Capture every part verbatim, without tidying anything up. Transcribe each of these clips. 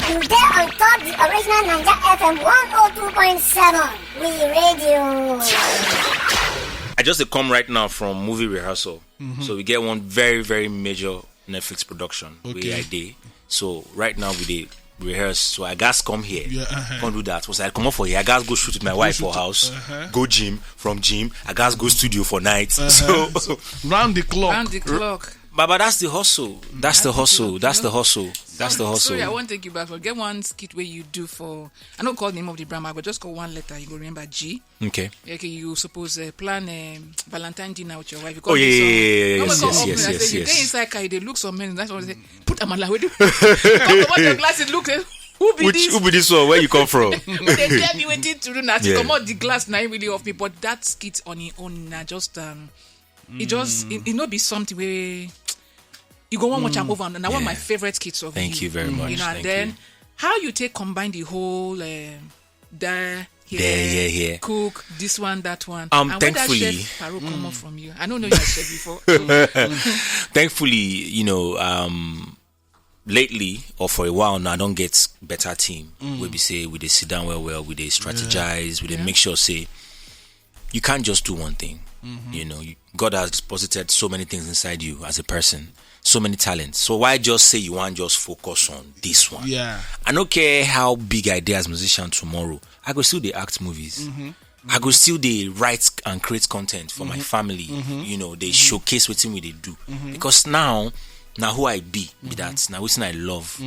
You dey on top the original Naija F M one oh two point seven. We radio. I just dey come right now from movie rehearsal. So we get one very, very major Netflix production Okay. wey I dey. So right now we dey rehearse. So I gats come here. Yeah, uh-huh. Come do that. Once I come up for here, I gats go shoot with my wife for house. Uh-huh. Go gym. From gym, I gats go studio for night. Uh-huh. So, Round the clock. Round the clock. Baba, that's the hustle. That's the hustle. That's the hustle. That's the hustle. Sorry, I won't take you back. But get one skit where you do for. I don't call the name of the brand, but just call one letter. You go remember G. Okay. Okay, you suppose uh, plan um, Valentine dinner with your wife. You Oh, yeah, yeah, yeah, yeah, yes, yes, yes, yes. They inside car, they look some men. That's what they say. Put amala with you. Come comot your glasses, look. Eh, who be Which this? Who be this one? Where you come from? They tell me wetin to do now. To Yeah. comot the glass now really off me. But that skit on its own now just um, it just it, it no be something where you go one watch am over. And na one of my Yeah. favorite skits of Thank the you very much. You know, and Thank then you. How you take combine the whole um, there here, There, here, here. cook this one, that one. Um, And where that thankfully- chef Farouk come up from you? I don't know you chef before. Thankfully, you know, um, lately or for a while now, I don't get better team. We be say we dey sit down well, well, we dey strategize, we dey make sure say you can't just do one thing. You know, you, God has deposited so many things inside you as a person, so many talents. So why just say you want just focus on this one? Yeah. I don't care how big I dey as musician tomorrow. I go still dey act movies. I go still dey write and create content for my family. You know, they showcase wetin we dey do because now, now who I be, be that now wetin I love.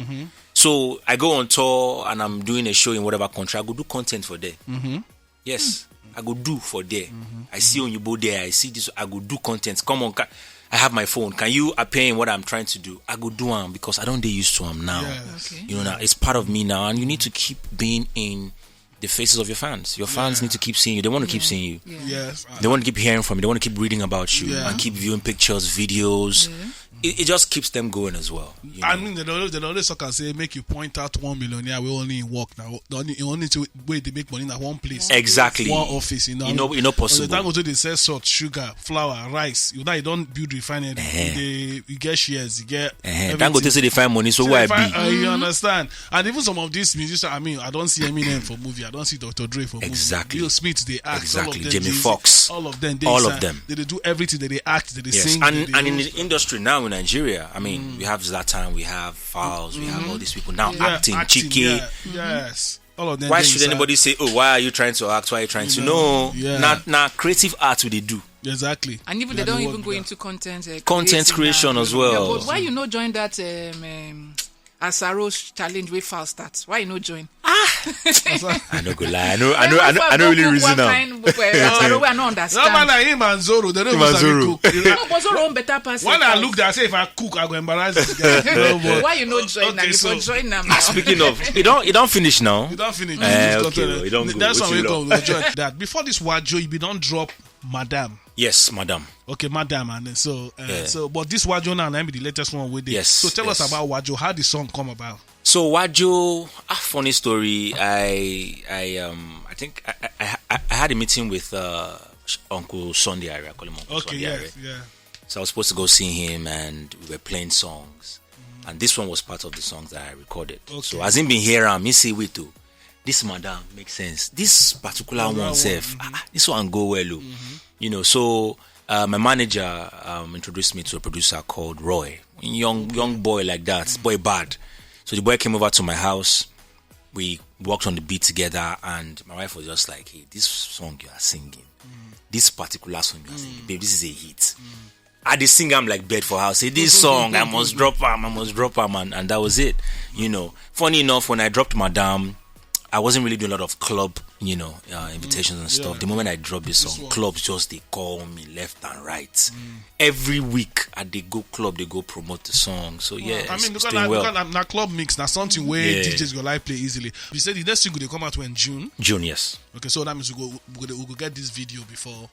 So I go on tour and I'm doing a show in whatever country. I go do content for there. Yes, I go do for there. I see Onyibo there. I see this. I go do content. Come on, ca- I have my phone. Can you appear in what I'm trying to do? I go do am because I don't dey used to am now. Yes. Okay. You know, now it's part of me now, and you need to keep being in the faces of your fans. Your fans need to keep seeing you. They want to keep seeing you. Yeah. Yes. They want to keep hearing from you. They want to keep reading about you Yeah. and keep viewing pictures, videos. It, it just keeps them going as well. You know? I mean, they always, they always talk and say, make you point out one millionaire. We only in work now. The only, the only two way they make money in one place. Exactly. One office, you know. You know, you know, possible. Dangote, they sell salt, sugar, flour, rice. You know, you don't build refinery. Eh. They, you get shares, you get. Eh, everything. Dangote say they find money, so So why if I- be? uh, you understand? And even some of these musicians, I mean, I don't see Eminem for movie. I don't see Doctor Dre for movie. Exactly. Will Smith, they act. All of Exactly. them, Jamie Jay-Z, Foxx. All of them, they All of inside. them. They, they do everything. They, they act. They, they Yes, sing. and they, they and in host. The industry now in Nigeria, I mean, we have Zlatan, we have Falz, we have all these people now Yeah, acting, acting, Chike. Yeah, yes. All of them. Why they should inside. Anybody say, "Oh, why are you trying to act? Why are you trying to?" No. No, Yeah. Now, now creative art we they do. Exactly. And even Yeah, they don't the even work go that- into content uh, Content creating creation now. As well. Yeah, but why you not join that um, um, Asaro challenge way fast start? Why you not join? I no go lie. I know. I know. I know. I know really reason now. Asaro, I don't understand. No man, like him and Zoro, they don't Him even and sabi Zoro. cook. You know? No, but Zoro own better person. When I look there, I say if I cook, I go embarrass this guy. No, but Why you not join? Okay, Now? so- You join now. Speaking of, it don't. It don't finish now. You don't finish. Eh, Just okay, don't tell you don't them. go. That's why Wetin we you come. We join that. Before this Wajo, you be don't drop Madam. Yes, madam. Okay, Madam, and then so uh, Yeah. so. But this Wajo now, now be the latest one with it. Yes, So tell us yes. About Wajo. How the song come about? So Wajo, a funny story. I I um I think I I, I, I had a meeting with uh, Uncle Sunday Ari. I call him Uncle Okay, Sunday Ari. Yes, yeah. So I was supposed to go see him, and we were playing songs, and this one was part of the songs that I recorded. So Okay. As him been here, am he say, "Wait, oh, this madam makes sense. This particular Particular one one, self, ah, ah, this one go well, oh." You know. So uh, my manager um, introduced me to a producer called Roy, young young boy like that, boy bad. So the boy came over to my house. We worked on the beat together, and my wife was just like, "Hey, this song you are singing, this particular song you are singing, babe, this is a hit." I dey sing am like bird for house. Say, "This song, I must drop am, I must drop am," and, and that was it. You know, funny enough, when I dropped Madam, I wasn't really doing a lot of club, you know, uh, invitations and stuff. Yeah. The moment I dropped this song, one. Clubs just they call me left and right. Every week, I they go club, they go promote the song. So yeah, I it's, mean, it's because doing na, well. Because na, na club mix, na something where Yeah. D Js go like play easily. You said the next single they come out when June. June, yes, Okay, so that means we go we go, we go get this video before.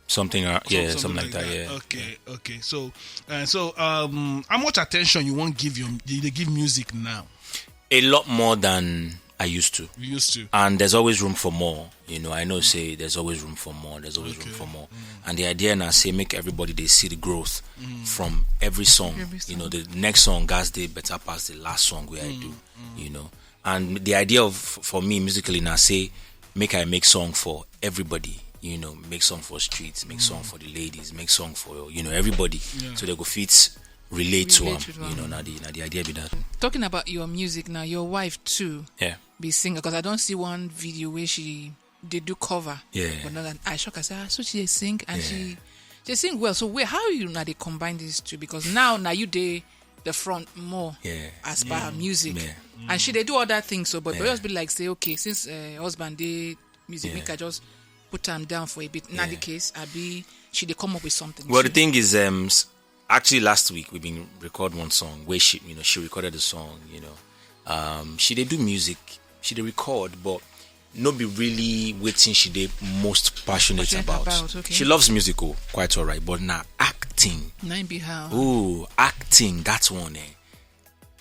something, uh, yeah, something, like that. Yeah. Okay, okay. So, uh, so um, how much attention you want give your you dey give music now? A lot more than I used to. You used to. And there's always room for more. You know, I know say there's always room for more. There's always room Okay. For more. And the idea now say make everybody they see the growth from every song. Every You know, the next song, guys, they better pass the last song where I do. You know, And the idea of, for me, musically, now say, make I make song for everybody. You know, make song for streets, make song for the ladies, make song for, you know, everybody. So they go fit relate to Relate them. To You know, am. Now the, now the idea be that. Talking about your music now, your wife too Yeah. Be singer, because I don't see one video where she they do cover. Yeah. But not that I shock. I say, ah, so she dey sing and Yeah. she she sing well. So where, how you now they combine these two? Because now now you dey the front more Yeah. As per her music. Yeah. And she they do other things. So but Yeah. Just be like say, okay, since uh, husband dey music, Yeah. Make I just put am down for a bit. Not the Yeah. Case, I be she they come up with something. Well, the too. Thing is, um, s- actually last week we been record one song where she, you know, she recorded the song. You know, um, she they do music, she they record, but no be really waiting. She they most passionate, Passionate about. About, okay. She loves music, oh, quite all right, but now acting. Nine be how. Oh, acting, that's one, eh?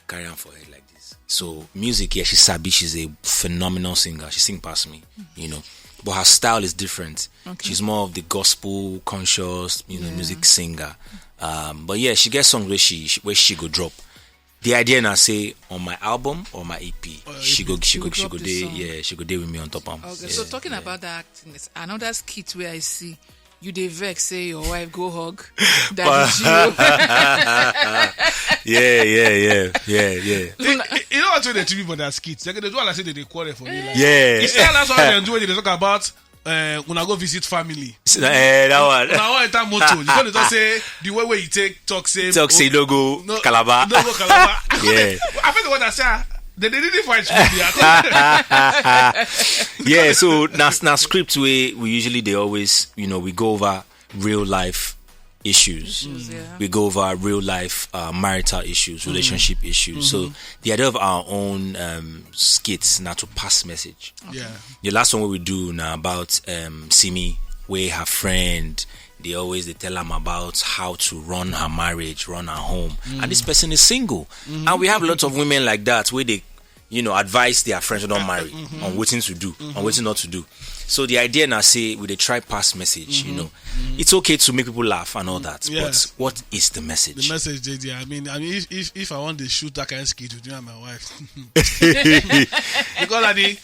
Carry on for head like this. So music, yeah, she sabi. She's a phenomenal singer. She sing past me, you know. But her style is different. Okay. She's more of the gospel conscious, you know, Yeah. music singer. Um, but yeah, she gets songs where she, she where she go drop. The idea now say on my album or my E P, Or she E P. go she She go will she drop go the dey song. Yeah, she go dey with me on top am. Okay, Yeah, so talking yeah. About that acting, it's another skit where I see you dey vex say your wife go hug daddy Gio. Yeah, yeah, yeah, yeah, yeah. You, you know what they treat people that skits? They do all I say they dey quarrel for me. Like, Yeah. You see, that's why they do when they talk about uh, when I go visit family. Eh, that one. Now I enter motor. You know they talk say the way where you take talk say Talk say no go no, Calabar. No go Calabar. Yeah. I feel the one that say ah, they didn't fight me. I Yeah, so that's na script we we usually they always, you know, we go over real life issues. Issues, yeah. We go over real life uh, marital issues, relationship issues. So the idea of our own um, skits now to pass message. Yeah. The last one we do now about um, Simi, where her friend they always they tell him about how to run her marriage, run her home, and this person is single, and we have lots of women like that where they, you know, advise their friends who don't marry on what to do, on what not to do. So the idea now say with a try pass message, you know, it's okay to make people laugh and all that, Yes. But what is the message? The message, J D. I mean, I mean, if if, if I want to shoot that kind of skit with you and my wife, because I did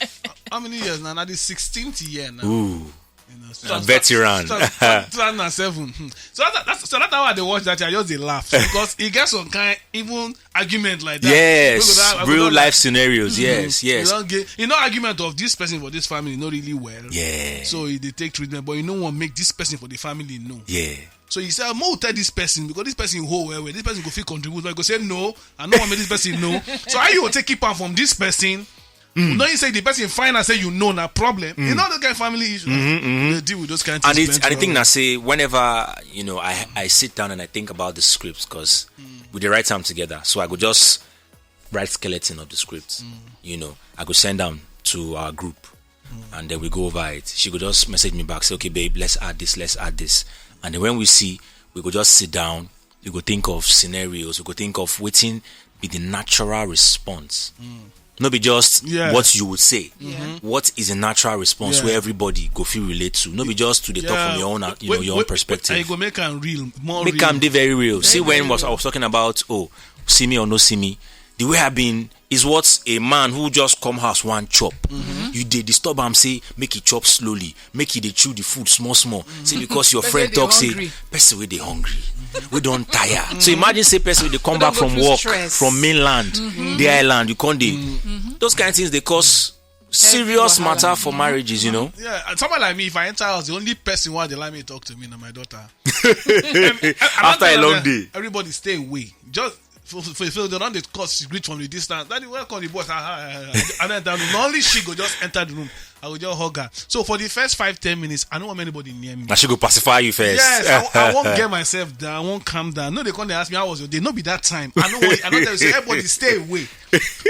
how many years now? Now the sixteenth year now. Ooh, You know, so a veteran. So, so, two thousand seven. Hmm. So that, that's so that's how I dey watch that. I just dey laugh because e get some kind even argument like that. Yes, We go down- we go real down life like, scenarios. hmm, Yes, you yes. don't get, you know, argument of this person for this family not really well. Yeah. So e dey take treatment, but you no wan make this person for the family know. Yeah. So you say, "Mo tell this person because this person hold well well. This person go fit contribute." But you go say, "No, I no wan make this person know." So how you go take keep am from this person? No, you say the person find and say you know na problem. You know the kind of family issues. They deal with those kind of And things. it's Plenty and the thing of- that say whenever, you know, I I sit down and I think about the script because we dey write them together, so I go just write skeleton of the script. You know, I go send them to our group, and then we go over it. She go just message me back, say, "Okay, babe, let's add this, let's add this," and then when we see, we go just sit down. We go think of scenarios. We go think of waiting be the natural response. No be just Yeah. What you would say. Yeah. What is a natural response Yeah. Where everybody go feel relate to? No be just to the top Yeah, from your own, uh, you wait, know, your own wait, perspective. And you go make am real, more Make real. am dey very real. See, Very, when very was I real. was talking about, oh, see me or no see me, the way I been is what a man who just come house one chop. You dey disturb am, say make he chop slowly, make he dey chew the food small small. Say because your Person friend dey talk say hungry. Person wey dey hungry, we don tire. So imagine say person wey dey come Don back go from through work stress. From mainland, the island, you come dey. Those kind of things they cause serious wahala. Matter for marriages, you know. Yeah, and someone like me, if I enter house, the only person who dey allow me talk to me na my daughter. After a long day. Everybody stay away. Just for, for, for, they don't dey cause greet from the distance. Daddy, welcome the boss. Ah, ah, ah, ah. And then the, only she go just enter the room. I will just hug her. So for the first five ten minutes, I don't want anybody near me. Na she go pacify you first. Yes, I, I won't get myself down. I won't calm down. No, they come. They ask me how was your day. No be that time. I know. I don't tell you. Say everybody stay away.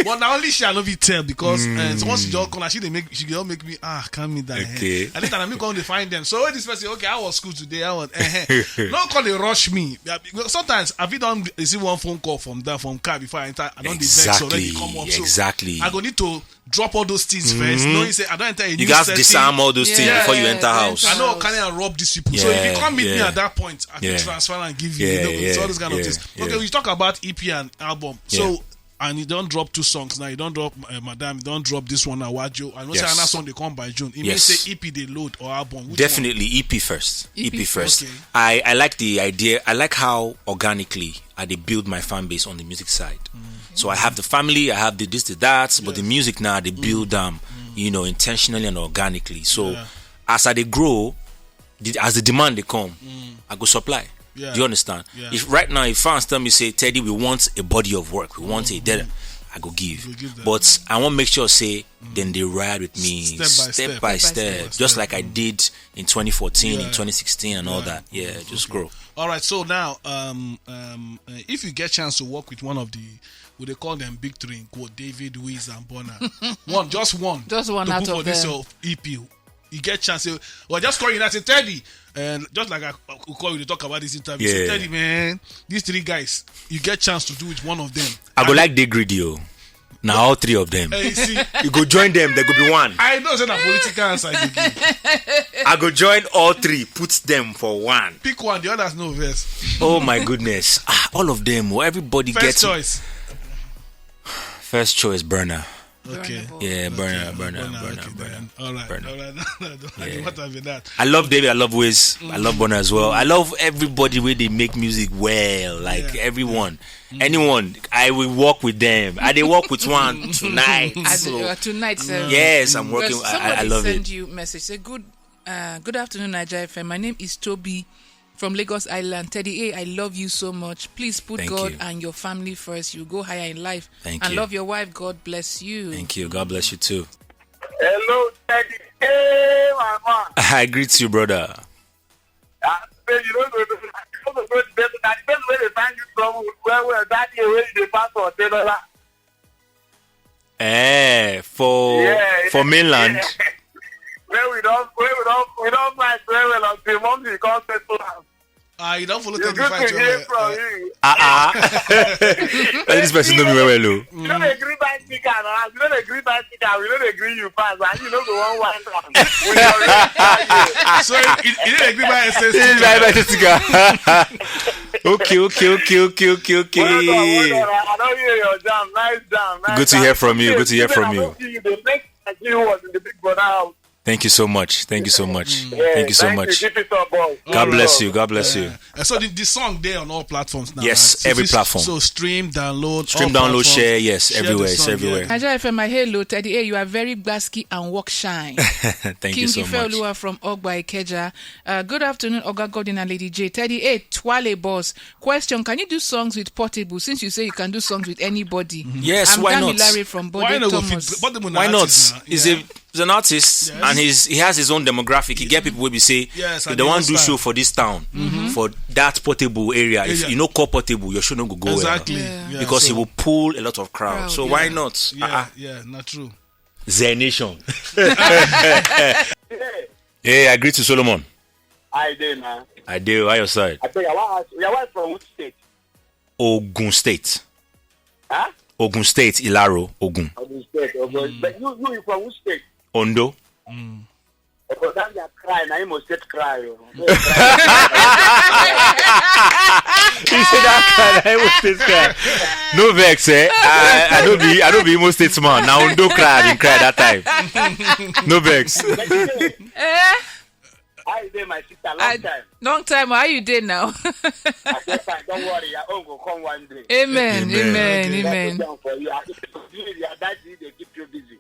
But now only she I no fit tell because uh, so once she just come, she dey make she just make me ah calm me down. Eh. Okay. At least I me come dey find them. So when this person, okay, I was school today. I was eh, eh. No come dey rush me. Yeah, because sometimes I fit don receive one phone call from that from car before I enter. I don dey vex already. Exactly, Come up. So exactly. I go need to drop all those things first. No, you say I don't enter a You new gats setting. Disarm all those things Yeah, before you enter yeah, house. I know House. Can I rob these people? So if you Yeah, come meet me yeah. at that point, I can Yeah. transfer and give you. Yeah, You know, yeah, so all those kind of yeah, things. Yeah. Okay, we talk about E P and album. So And you don't drop two songs now. You don't drop uh, Madam. You don't drop this one now. Wajo. I know say Yes. another song they come by June. It means Yes. say E P they load or album. Which Definitely E P first. E P, E P first. Okay. I, I like the idea. I like how organically I they build my fan base on the music side. So I have the family, I have the this, the that, but the Yes. music now they build them, you know, intentionally and organically. So Yeah. as I they grow, the, as the demand they come, I go supply. Yeah. Do you understand? Yeah. If right now, if fans tell me say, "Teddy, we want a body of work, we want a," then I go give. Go give them. But I want make sure say then they ride with me Step by step. by Step by step, step. just like I did in twenty fourteen, Yeah. in twenty sixteen, and all Yeah. that. Yeah, just grow. All right. So now, um, um, uh, if you get chance to work with one of the, what they call them, big three in quote, David, Wiz, and Bonner, one, just one, Just one to out put of for this them. Your E P, you get chance. Say, well, just call you and say, "Teddy," and just like I, I could call you to talk about this interview. Say, Yeah. "Teddy, man, these three guys, you get chance to do with one of them." I go like they greedy. Oh. Now all three of them. Hey, you see, You go join them. There go be one. I know say na political answer you give. I go join all three. Put them for one. Pick one, the others no verse. Oh my goodness! Ah, all of them. Oh, everybody First gets choice. First choice, Burner. Okay. Boy. Yeah, Burner, Okay, Burner, Burner, okay, Burner. then. All right, Burner. all right. No, no, no, Yeah. What have you that? I love David. I love Wiz. I love Bonner as well. I love everybody where they make music well. Like Yeah. Everyone, anyone. I will work with them. I they work with one tonight. At, So, uh, tonight, sir. Yes, I'm working. Because I, I somebody love send it. You message. Say, "Good, uh, good afternoon, Nigeria F M. My name is Toby from Lagos Island. Teddy A, I love you so much. Please put Thank God you. And your family first. You go higher in life. Thank and you. Love your wife. God bless you." Thank you. God bless you too. Hello, Teddy. Hey, my man. I greet you, brother. Ah, say you don't go to you don't go to bed. That the best way they find you from well, well, that day when you dey pass for Telola. Eh, for Yeah, for mainland. Where we don't, where we don't, we don't find very well until Monday we come settle am. Ah, you don't follow You Teddy good fight to hear well. from Uh, you. Ah ah. This person know me well well. Oh. You don't agree by speaker now. You don't agree by speaker. We don't agree you pass, and you know the one one down. With your red flag. So you, you didn't agree by S S. This is my my sister. Okay, okay, okay, okay, okay, okay. Well done, well done. I don't hear your jam. Nice jam. Nice Good to jam. hear from you. Good to hear Even from I you. Don't see you. The next time you was in the big brother house. Thank you so much. Thank you so much. Yeah, Thank you so thank much. You. Keep it up, boss. God bless you. God bless you. Uh, so the, the song there on all platforms now. Yes, right? So every this- platform. So stream, download, Stream, all download, platforms. share, yes, Share everywhere, the it's song, everywhere. yeah. Nigeria F M, my hello, Teddy A, you are very gbasky and work shine. Thank King you so much. Ifeoluwa from Ogba Ikeja. Uh, good afternoon, Oga Gordon and Lady J. Teddy A, Twale boss. Question, can you do songs with Portable since you say you can do songs with anybody? Yes, I'm why Dami not? Larry from Bode Why not go Thomas. fit? But the Why not? Artist now. He's Yeah. a he's an artist Yes. And he's he has his own demographic. He get people will be say Yes, if and they he want to do understand. Show for this town for that Portable area. If Area. You know call Portable, your show no go go Exactly. Well. Yeah. Yeah, Because so, he will pull a lot of crowd. Crowd, So yeah. Why not? Yeah, Uh-uh. Yeah, not true. Zenation. Hey, I greet you, Solomon. I dey now. I do. Why your side? I tell you, I want ask, your wife from which state? Ogun State. Huh? Ogun State, Ilaro, Ogun. Ogun State. Ogun. But you, you, you from which state? Ondo. Ogun, that your cry, now you must state cry. Oh. He said that cry, I was this guy. No vex, eh? I, I don't be, I don't be Imo State man. Now Ondo cry, I been cry that time. No vex. Eh? How you dey, my sister? Long I- time. Long time. How you dey now? I dey fine. Don't worry. Your own go come one day. Amen. Amen. Amen. Okay. Amen. That's for you. I, you, your daddy, they keep you busy.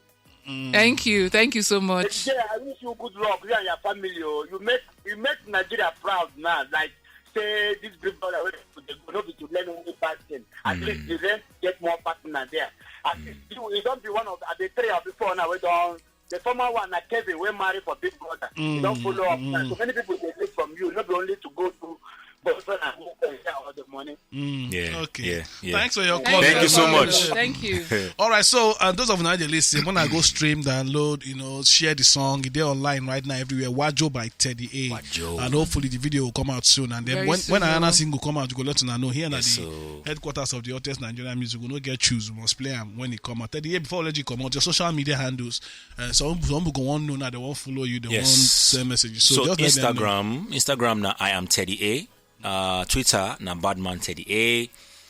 Thank you. Thank you so much. Yeah, I wish you good luck, you and your family. Oh. You make you make Nigeria proud now. Like say this big brother wey dey go no be to learn only bad thing. At least the rest get more partner there. At least you, you don't be one of the three or before now. We don't the former one na Kevin wey marry for big brother. You don't follow up. Now. So many people they take from you. Not only to go to boyfriend and girlfriend share all the money. Yeah. Okay. Yeah. Yeah. Thanks for your Thank call. Thank you so much. Thank you. All right, so uh, those of you that listen, when I go stream, download, you know, share the song. They're online right now everywhere. Wajo by Teddy A. Wajo. And hopefully the video will come out soon. And then Very when, soon, when oh. Another single come out, you go let una know here at Yes, the so- headquarters of the hottest Nigerian music. We no get choose. We must play them when it come out. Teddy A, before I let you come out, your social media handles. Uh, some some people go on know now. They won't follow you. They Yes. won't send messages. So, So, just let them know. Instagram, Instagram now I am Teddy A. Uh, Twitter now Badman Teddy A.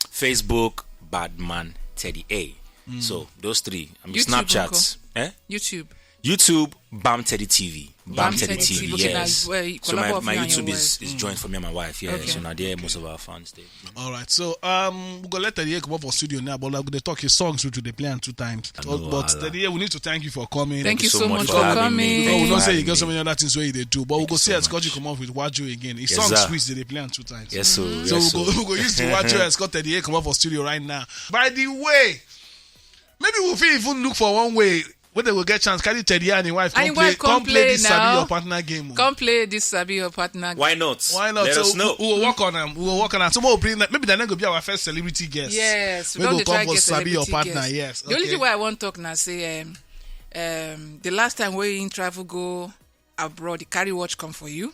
Facebook Badman Teddy A. So those three. I mean, YouTube Snapchat. Eh? YouTube. YouTube, Bam Teddy T V. Bam Bam Teddy Teddy T V, T V. Okay, yes. Now, uh, So my, collabo of my you and your YouTube is, wife. Is joined for me and my wife. Yeah, Okay. So now there most of our fans stay. All right, so um, we go let Teddy A come up for studio now, but like they talk his songs which they play am two times. I know, But wahala. Teddy A, we need to thank you for coming. Thank Thank you you so so much much for for having me. coming. But we Thank you don't for say you having get so me. Many other things where they do, but we Thank go you see so as Scotty much. Come up with Waju again. His Yes, songs sir. Which they play am two times. Yes, so So yes, we go so. We go use the Waju and Scott Teddy A come up for studio right now. By the way, maybe we'll fit even look for one way where they will get chance carry Teddy A and his wife And come his play, wife come come play play this Sabi now. Your partner game. Oh. Come play this Sabi Your partner. Why not? Why not? Let So us know. We, we will work on them. We will work on them. So we'll bring that. Maybe they're not gonna be our first celebrity guest. Yes, we We don't go dey come try for get Sabi Your celebrity partner. Guest. Yes. The only Okay. Thing why I want talk now say um, um, the last time we in travel go abroad, the carry watch come for you.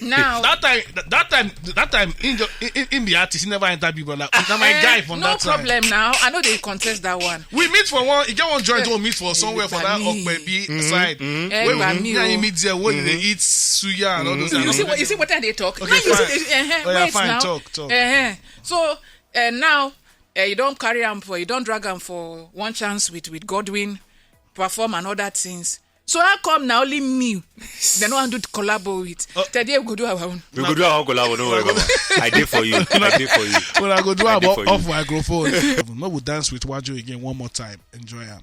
Now That time, that, that time, that time, in, the- in, in the artist, he never enter Big Brother. Now my Eh, guy from no that time. Problem Now. I know they contest that one. We meet for one. You get one joint. Eh, We meet for eh, somewhere for that Okpebi side. Eh, Where we Bami me and o. Him meet there. Where they eat suya and all those. You kind see of what you see what they talk. Okay, Now you fine. See, eh, eh, Oh, yeah, wait fine. Now. Talk, talk. Eh, eh. So uh, now uh, you don't carry him for you don't drag him for one chance with with Godwin, perform and other things. So how come now only me? They no want to collabo with. Uh, Teddy A go do our own. We go do our own collabo, no worry, Baba. I did for you. I did for you. Well, I go do I did about for you. Off microphone. No, we dance with Waju again one more time. Enjoy him.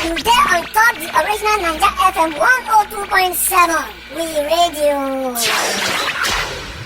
You dey on top the original Naija F M one oh two point seven. We radio.